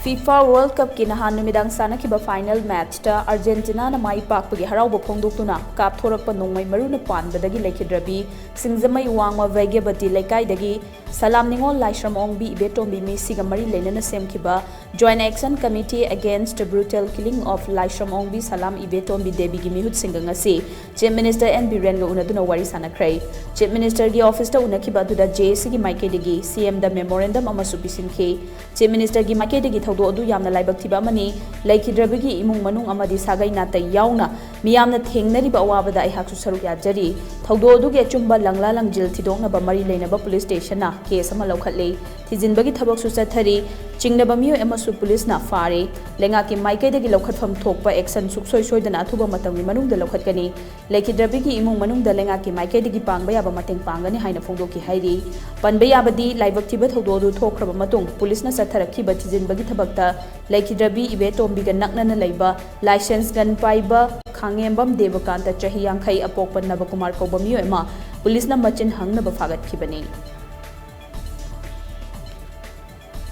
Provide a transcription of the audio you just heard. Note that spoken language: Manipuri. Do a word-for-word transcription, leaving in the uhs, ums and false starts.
FIFA World Cupꯀꯤ ꯅꯍꯥꯟ ꯅꯨꯃꯤꯗꯥꯡ ꯁꯥꯟꯅꯈꯤꯕ final matchꯇ Argentinaꯅ ꯃꯥꯏ ꯄꯥꯛꯄꯒꯤ ꯍꯔꯥꯎꯕ ꯐꯣꯡꯗꯣꯛꯇꯨꯅ ꯀꯥꯞꯊꯣꯔꯛꯄ ꯅꯣꯡꯃꯩ ꯃꯔꯨꯅ ꯄꯥꯟꯕꯗꯒꯤ ꯂꯩꯈꯤꯗ꯭ꯔꯕꯤ ꯁꯤꯡꯖꯃꯩ ꯋꯥꯡꯃ ꯚꯥꯒ꯭ꯌꯕꯇꯤ ꯂꯩꯀꯥꯏꯗꯒꯤ ꯁꯂꯥꯝ ꯅꯤꯉꯣꯜ ꯂꯥꯏꯁ꯭ꯔꯝ ꯑꯣꯡꯕꯤ ꯏꯕꯦꯇꯣꯝꯕꯤ ꯃꯤꯁꯤꯒ ꯃꯔꯤ ꯂꯩꯅꯅ ꯁꯦꯝꯈꯤꯕ Joint Action Committee Against the Brutal Killing of ꯂꯥꯏꯁ꯭ꯔꯝ ꯑꯣꯡꯕꯤ ꯁꯂꯥꯝ ꯏꯕꯦꯇꯣꯝꯕꯤ ꯗꯦꯕꯤꯒꯤ ꯃꯤꯍꯨꯠꯁꯤꯡꯒ ꯉꯁꯤ Chief Minister N ꯕꯤꯔꯦꯟꯒ ꯎꯅꯗꯨꯅ ꯋꯥꯔꯤ ꯁꯥꯟꯅꯈ꯭ꯔꯦ꯫ Chief Ministerꯒꯤ officeꯇ ꯎꯅꯈꯤꯕ ꯑꯗꯨꯗ JACꯒꯤ ꯃꯥꯏꯀꯩꯗꯒꯤ CMꯗ memorandum ꯑꯃꯁꯨ ꯄꯤꯁꯤꯟꯈꯤ꯫ Chief Ministerꯒꯤ ꯃꯥꯏꯀꯩꯗꯒꯤ ꯊꯧꯗꯣꯛ ꯑꯗꯨ ꯌꯥꯝꯅ ꯂꯥꯏꯕꯛ ꯊꯤꯕ ꯑꯃꯅꯤ꯫ ꯂꯩꯈꯤꯗ꯭ꯔꯕꯒꯤ ꯏꯃꯨꯡ ꯃꯅꯨꯡ ꯑꯃꯗꯤ ꯁꯥꯒꯩ ꯅꯥꯇꯩ ꯌꯥꯎꯅ ꯃꯤꯌꯥꯝꯅ ꯊꯦꯡꯅꯔꯤꯕ ꯑꯋꯥꯕꯗ ꯑꯩꯍꯥꯛꯁꯨ ꯁꯔꯨꯛ ꯌꯥꯖꯔꯤ꯫ ꯊꯧꯗꯣꯛ ꯑꯗꯨꯒꯤ ꯑꯆꯨꯝꯕ ꯂꯪꯂꯥ ꯂꯪꯖꯤꯜ ꯊꯤꯗꯣꯛꯅꯕ ꯃꯔꯤ ꯂꯩꯅꯕ police stationꯅ case ꯑꯃ ꯂꯧꯈꯠꯂꯦ꯫ ꯊꯤꯖꯤꯟꯕꯒꯤ ꯊꯕꯛꯁꯨ ꯆꯠꯊꯔꯤ꯫ ꯆꯤꯡꯅꯕ ꯃꯤꯑꯣꯏ ꯑꯃꯁꯨ policeꯅ ꯐꯥꯔꯦ꯫ ꯂꯩꯉꯥꯛꯀꯤ ꯃꯥꯏꯀꯩꯗꯒꯤ ꯂꯧꯈꯠꯐꯝ ꯊꯣꯛꯄ action ꯁꯨꯡꯁꯣꯏ ꯁꯣꯏꯗꯅ ꯑꯊꯨꯕ ꯃꯇꯝꯒꯤ ꯃꯅꯨꯡꯗ ꯂꯧꯈꯠꯀꯅꯤ꯫ ꯂꯩꯈꯤꯗ꯭ꯔꯕꯤꯒꯤ ꯏꯃꯨꯡ ꯃꯅꯨꯡꯗ ꯂꯩꯉꯥꯛꯀꯤ ꯃꯥꯏꯀꯩꯗꯒꯤ ꯄꯥꯡꯕ ꯌꯥꯕ ꯃꯇꯦꯡ ꯄꯥꯡꯒꯅꯤ ꯍꯥꯏꯅ ꯐꯣꯡꯗꯣꯛꯈꯤ ꯍꯥꯏꯔꯤ꯫ ꯄꯟꯕ ꯌꯥꯕꯗꯤ, ꯂꯥꯏꯕꯛ ꯊꯤꯕ ꯊꯧꯗꯣꯛ ꯑꯗꯨ ꯊꯣꯛꯈ꯭ꯔꯕ ꯃꯇꯨꯡ policeꯅ ꯆꯠꯊꯔꯛꯈꯤꯕ ꯊꯤꯖꯤꯟꯕꯒꯤ ꯊꯕꯛꯇ ꯂꯩꯈꯤꯗ꯭ꯔꯕꯤ ꯏꯕꯦꯇꯣꯝꯕꯤꯒ ꯅꯛꯅꯅ ꯂꯩꯕ licence gun ꯄꯥꯏꯕ ꯈꯥꯉꯦꯝꯕꯝ ꯗꯦꯕꯀꯥꯟꯇ, ꯆꯍꯤ ꯌꯥꯡꯈꯩ, ꯑꯄꯣꯛꯄ ꯅꯕꯀꯨꯃꯥꯔ ꯀꯧꯕ ꯃꯤꯑꯣꯏ ꯑꯃ policeꯅ ꯃꯆꯤꯟ ꯍꯪꯅꯕ ꯐꯥꯒꯠꯈꯤꯕꯅꯤ꯫